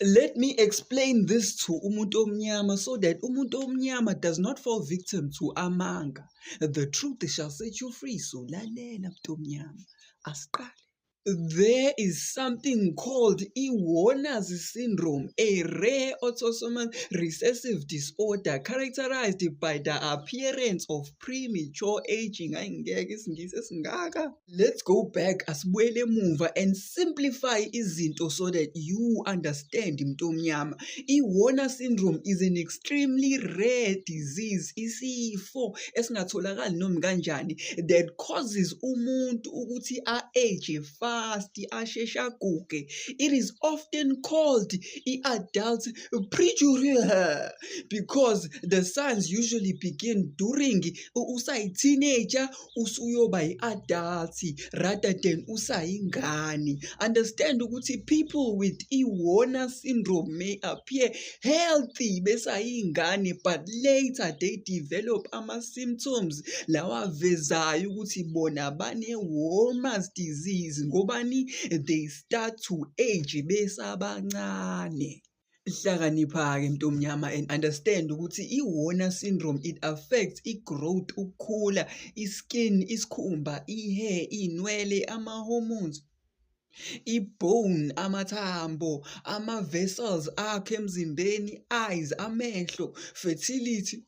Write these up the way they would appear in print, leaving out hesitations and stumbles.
Let me explain this to umuntu omnyama so that umuntu omnyama does not fall victim to amanga. The truth shall set you free. So lalela mntu omnyama. Asiqale. There is something called Warner's syndrome, a rare autosomal recessive disorder characterized by the appearance of premature aging. Let's go back asibuyele emuva and simplify izinto so that you understand mntu omnyama. I-Warner syndrome is an extremely rare disease, isifo esingatholakali noma kanjani, that causes umuntu ukuthi a-age fast, asheshe aguge. It is often called adult prematurity because the signs usually begin during usayi-teenager usuyoba yi-adult rather than usayingane. Understand ukuthi people with Warner syndrome may appear healthy besayingane, but later they develop ama-symptoms lawa avezayo ukuthi bona bane-Warner's disease ngobani they start to age besabancane. Hlakanipha-ke mntu omnyama and understand ukuthi i-Warner syndrome, it affects i-growth, ukukhula, i-skin, isikhumba, i-hair, iy'nwele, ama-hormones, i-bone, amathambo, ama-vessels akho emzimbeni, eyes, amehlo, fertility.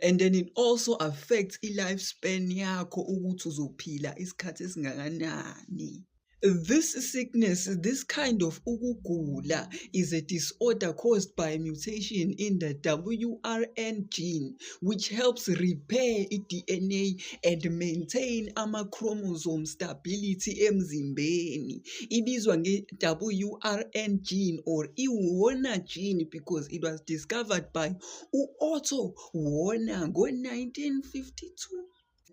And then it also affects i-lifespan yakho ukuthi uzophila isikhathi esingakanani. This sickness, this kind of ukugula, is a disorder caused by a mutation in the WRN gene, which helps repair i-DNA and maintain ama-chromosome stability emzimbeni. Ibizwa nge-WRN gene or i-Warner gene because it was discovered by Otto Warner ngo-1952.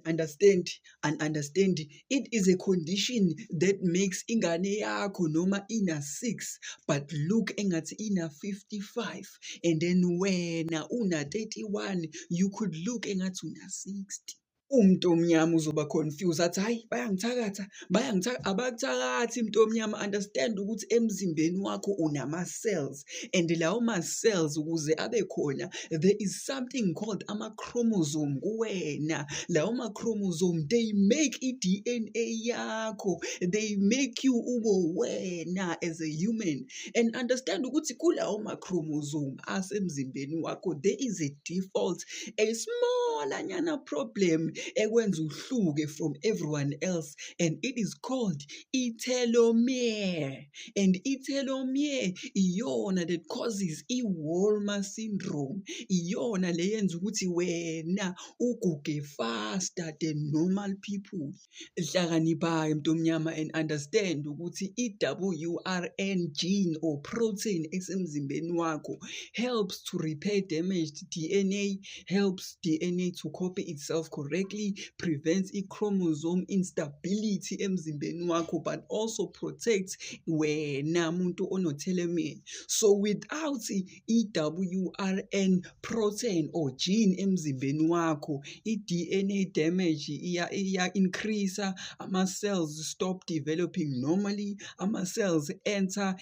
Understand, it is a condition that makes ingane yakho noma ina 6 but look engathi ina 55, and then wena una 31 you could look engathi una 60. Umuntu omnyama uzoba confused athi hayi bayangithakatha abakuthakathi mntu omnyama. Understand ukuthi emzimbeni wakho unama-cells, and lawo ma-cells ukuze abe khona there is something called ama-chromosome kuwena. Lawo ma-chromosome they make i-DNA yakho, they make you ube wena as a human. And understand ukuthi kulawo ma-chromosome asemzimbeni wakho there is a default, a small anyana problem ekwenza uhluke from everyone else, and it is called telomere. And telomere iyona that causes i-Warner syndrome, iyona le yenza ukuthi wena uguge faster than normal people. Hlakanipha-ke mntu omnyama and understand ukuthi i-WRN gene or protein esemzimbeni wakho helps to repair damaged DNA, helps DNA to copy itself correctly, prevents chromosome instability emzimbeni wakho, but also protects wena muntu onotelomere. So without i-WRN protein or gene emzimbeni wakho, i-DNA damage iya increase, ama-cells stop developing normally, ama-cells enter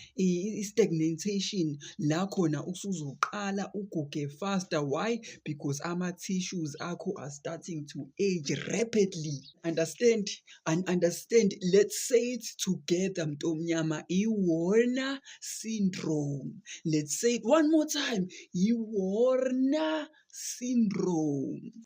stagnation, la khona usuzoqala uguge faster. Why? Because ama-tissues akho are starting to age rapidly. Understand? Let's say it together mntu omnyama, i-Warner syndrome. Let's say it one more time, i-Warner syndrome.